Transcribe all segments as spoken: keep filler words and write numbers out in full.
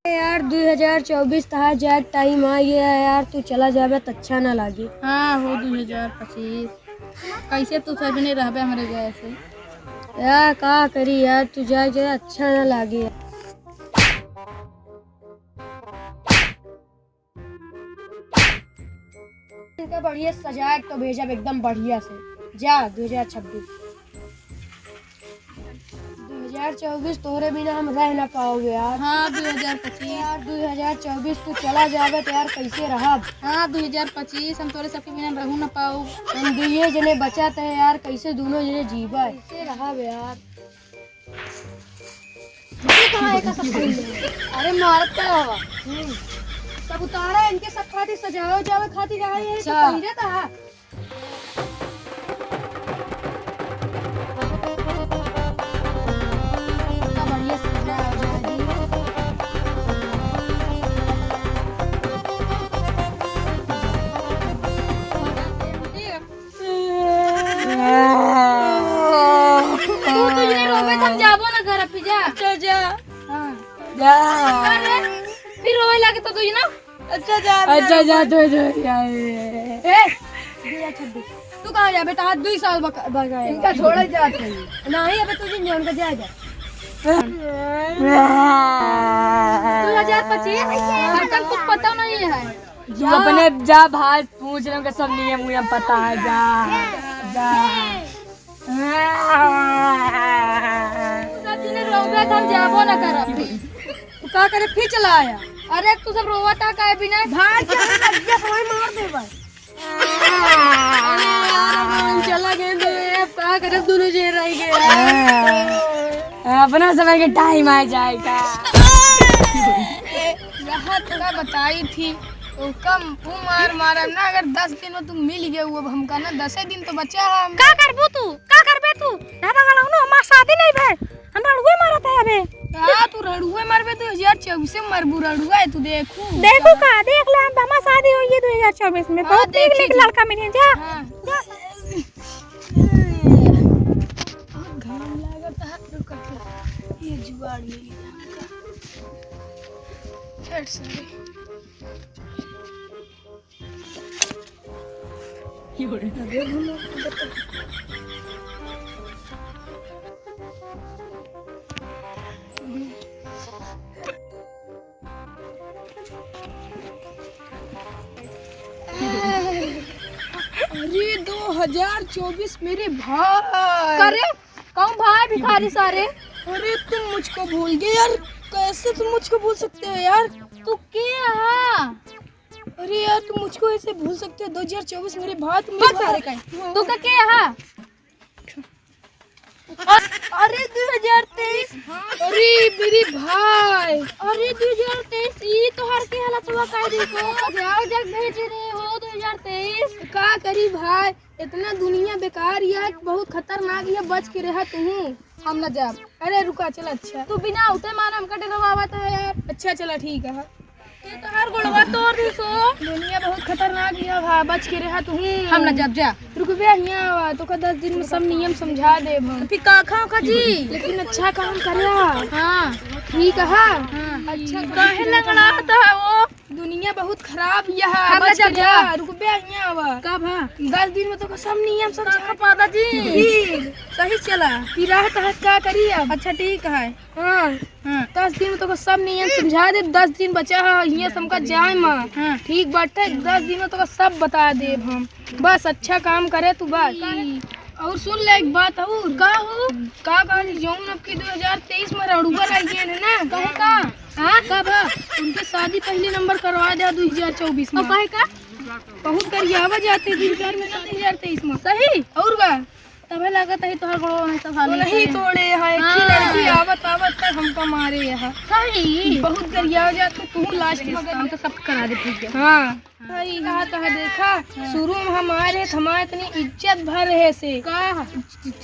यार, दुई हजार चउबीस तहार जाए के टाइम आ गया है यार, तू चला जाबे त अच्छा ना लागे। हाँ हो, दुई हजार पच्चीस कैसे तू सब नहीं रहबे हमरे गए से? यार का करी यार, तू जाए के अच्छा ना लागे यार। इनका बढ़िया सजा के तो भेजब एकदम बढ़िया से। जा, दुई हजार छब्बीस। दुई हजार चउबीस तोहरे बिना हम रह ना पाओगे यार। हाँ, दुई हजार पच्चीस। यार, दुई हजार चउबीस तू चला जाबे त यार, कैसे रहब? हाँ, दुई हजार पच्चीस हम तोरे सबके बिना रहू ना पाओ। हम दुइये जने बचत है यार, कैसे दुनो जने जीबे? कैसे रहब यार? ये कहाँ है का सब पहले? अरे, मारत का हवा? हम्म। सब उतारा, इनके सब खातिर सजावे उजावे खातिर रहा, यही तो अच्छा। पहिरे था। इतना बढ़िया सजा हो जाएगी। तू तो ये रोवे, हम जाबो ना घर, अभी जा। अच्छा, जा। हाँ। जा। अरे, फिर रोवे लागे तो तू ये ना। अच्छा, जा, अच्छा, जा, जा, तू, तू, जा, ए। ए, दुई हजार छब्बीस। तू कहाँ जा बेटा? आज दुई साल बक-, बगाए। इनका छोड़ा जात नहीं। नहीं, अबे तुझे नहीं, उनका जा, जा। दुई हजार पच्चीस, आजकल कुछ पता नहीं है। तू जा। अपने जा भाई, पूछ रहे हो कि सब नियम उयम पता है, जा, जा। सब जने रोवे त हम जाबो ना करब। तू का करे फिर चला आया? अरे तू सब रोवा था काहे बिना? भाग जा, लग गया, भाई मार दे भाई। अरे यार, हम चला गए तो अब का करब, दोनों जे रह गए। अपना समय के टाइम आ जाएगा। यहाँ तो का बताई थी, ओ कम, ऊ मार मारब ना, अगर दस दिन में तू मिल गए, वो अब हमका ना दसे दिन तो बचा है। का करबू तू? का करबे तू? दादा गड़ौनो, हमार शादी नहीं भे, हम रड़ुए मारत है अबे। का तू रड़ुए मारबे? दुई हजार चउबीस में मरबू, रड़ुआ है तू, देखू। देखू का? देख ले, हम, हमार शादी होई है दुई हजार चउबीस में, हाँ, बहुत नीक नीक देखी। लड़का मिले, जा। हाँ। जा। बहुत घाम लागत है, रुक के ये जुगाड़ मिली हमका। छठ सारे। अरे, दो हजार चउबीस मेरे भाई। करे, कौन भाई भिखारी सारे? अरे, तुम मुझको भूल गए यार, कैसे तुम मुझको भूल सकते हो यार? तू के हा? अरे यार, तुम मुझको ऐसे भूल सकते हो? दो हजार चउबीस मेरे भाई, तुम मेरे बस भाई। सारे का। तू का के हा? अरे, दो हजार तेईस। अरे, मेरे भाई। अरे, दो हजार तेईस, ई तोहार के हालत हुआ, काहे देखो? जाओ, जग भेज रहे हो, दो हजार तेईस। का करी भाई, इतना दुनिया बेकार या बहुत खतरनाक या, बच के रहा तू। हम ना जाब। अरे रुका, चल, अच्छा। तू बिना उठे मार हमका डरवावत है यार। अच्छा, चला, ठीक है। ये तो हर गोड़वा तोड़ दी सो। दुनिया बहुत खतरनाक या भा, बच के रहा तू। हम ना जाब, जा। रुकबे, हियाँ आवा, तोका दस दिन में सब नियम समझा देब हम। फिर का खाओ का जी? लेकिन अच्छा काम करे। हाँ। ठीक है। हाँ। अच्छा काम काहे करे। लंगड़ाता है वो? दुनिया बहुत खराब या, हम ना बच के जाब, जा। जा। रुकबे, हियाँ आवा। का भा? दस दिन में तोका सब नियम समझा का पादा जी? फिर सही चला। फिर राह तहत का करी अब? अच्छा, ठीक है। हाँ। हाँ। दस दिन में तोका सब नियम समझा देब, दस दिन बचा है, हियाँ से हमका जाए मा। हाँ। ठीक बाटे, दस दिन में तोका सब बता देब हम। बस अच्छा काम करे तू बस। और सुन ले एक बात और। का हो? का कहनी, जौन अब की दो हजार तेईस में रड़ुआ लाग गए है ना? कहे का? हाँ? का बा? उनके शादी पहले नंबर करवा दे दो हजार चउबीस में। और कहे का? बहुत गरियावा जाते दो हजार में, दो हजार तेईस में। सही? और का? तबे लागत है तोहर गोड़वा में सब हाल तो नहीं करे। तोड़े हैं, एक ही हाँ। लड़की आवत, आवत तक हमका मारे यहाँ। सही। बहुत गरिया जात, तू लास्ट में हम तो सब करा दे, ठीक है। हाँ। हाँ, ई कहा तहा देखा, हाँ। शुरू में हम आए रहे, त हमारे इतनी इज्जत भर रहे से। का?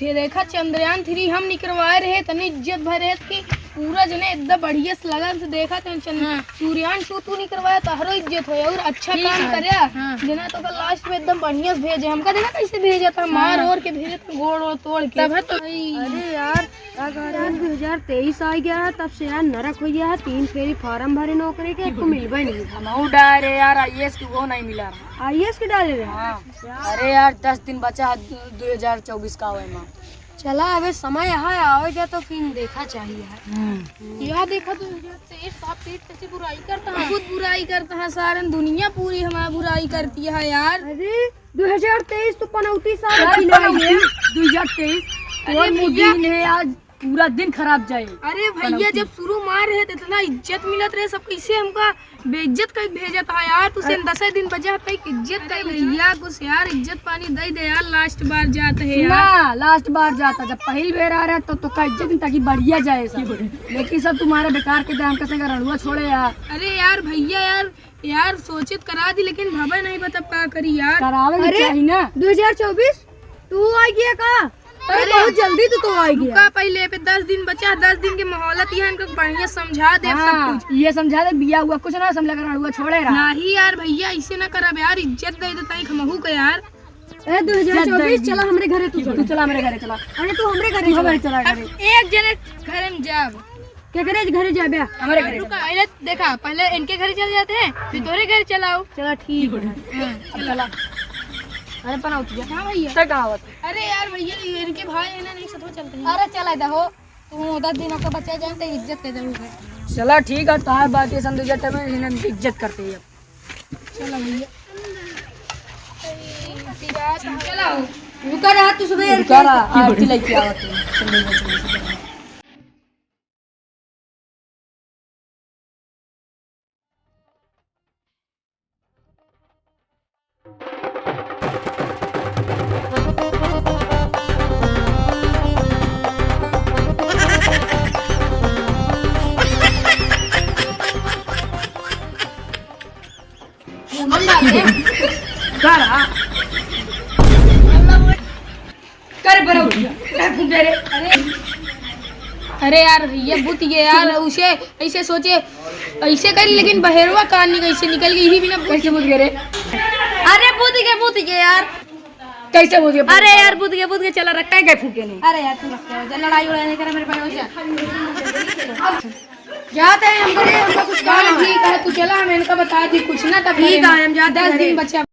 थे देखा, चंद्रयान थ्री हम निकरवाए रहे, इतनी इज्जत भर रहे कि पूरा जने एकदम बढ़िया से लगन से देखत हैं, चंद-, हाँ। सूर्यांश तू, तू नहीं करवाया, तहरो इज्जत होए और अच्छा ठीक काम है। करे। हाँ। जना तो का last में एकदम बढ़िया से भेजे, हमका देखा कैसे भेजा था, मार हाँ। ओर के भेजे था, गोड़ ओड़ तोड़ के। तब है तो भाई। अरे यार, का कह रहे हैं, दो हज़ार तेईस आ गया है, तब से यार नरक हो गया है, तीन फेरी form भरे नौकरी के, एको मिलबे नहीं। हमहू डारे यार, I A S के वो नहीं मिला। I A S के डारे रहे? हाँ। अरे यार, दस दिन बचा है दो हज़ार चउबीस का आवे मा। चला, अबे समय यहाँ आवेगा तो फिर देखा चाहिए है। हम्म। यह देखा, दो हज़ार तेईस, आप तेईस कैसे बुराई करता है? बहुत बुराई करता है सारन, दुनिया पूरी हमारी बुराई करती है यार। अरे, दो हज़ार तेईस तो पनौती साल यार, की ना पनौती, है। दो हज़ार तेईस, अरे और भैया। दिन है आज, पूरा दिन खराब जाए। अरे भैया, पनौती। जब शुरू मार रहे तो इतना इज्जत मिलत रहे, सब कैसे हमका बेइज्जत कर भेजत है यार, तू से अरे दसे दिन बजा तक इज्जत अरे कर भैया, कुछ यार इज्जत पानी दे दे यार, last बार जात है यार। ना, last बार जाता, जब पहिल बेर आ रहा तो, तो का इज्जत ताकि बढ़िया जाए सब। लेकिन सब तुम्हारे बेकार के दाम कैसे का रड़ुआ छोड़े यार। अरे यार भैया यार, यार सोचित करा दी, लेकिन भवे नहीं बता का करी यार। करावे के अरे, चाही ना। दो हज़ार चउबीस तू आ गया का? अरे, अरे, बहुत जल्दी तो, तो आ गया। रुका, पहले पे दस दिन बचा, दस दिन के मोहलत, ये इनको बढ़िया समझा दे सब हाँ, कुछ। ये समझा दे, बिया हुआ कुछ ना समझ लगा, हुआ छोड़े रहा। नहीं यार भैया, ऐसे ना करब यार, इज्जत दे देता है हमहू के यार। ए, इज्जत दे दो हज़ार चउबीस, दी। चला हमरे घरे, तू तू चला। चला हमरे घरे, चला। अरे, तू हमरे घरे तू हमरे चला। चला घरे। एक जने घरे में जाब। केकरे घरे जाबे? हमरे घरे रुका, जाबे। पहले देखा, पहले इनके घरे चले जाते हैं, फिर तोरे घरे चलाओ। चला, ठीक है। हाँ, अब चला। अरे, पनौतिया। हाँ भैया। तय कहाँ आवत? अरे यार भैया, ये इनके भाई है ना, नहीं सतवा चलते हैं। अरे चला इधर हो, तू दस दिन आपका बच्चा जान तो इज्जत कर जरूर है। चला ठीक है, तार बात ये समझ जाते हैं, इन्हें इज्जत करते हैं अब। चला भैया। चला हो। रुका रहा, तू सुबह रुका रहा, आरती लेके आवत है। चल भैया, चल, चल। कर, हाँ। कर, बड़ा उठ गया। कर, फूंक दे रे। अरे, अरे यार, भैया, बुत गए यार, उसे ऐसे सोचे, ऐसे करी, लेकिन बहेरवा कान निकल, ऐसे निकल गई, यही बिना बुत कैसे बुत गए रे? अरे, बुत गए, बुत गए यार। कैसे बुत गए? अरे यार, बुत गए, बुत गए, चला, रख। कहीं गए फूंके नहीं। अरे यार, तू रख, जा, लड़ाई उड़ाई नहीं करे मेरे भाई, हो जा। जाते हैं हम घरे, हमका कुछ काम है। ठीक है, तू चला, हम इनका बता दी कुछ ना, तब ठीक है, हम जाते हैं दस दिन घरे। बचा।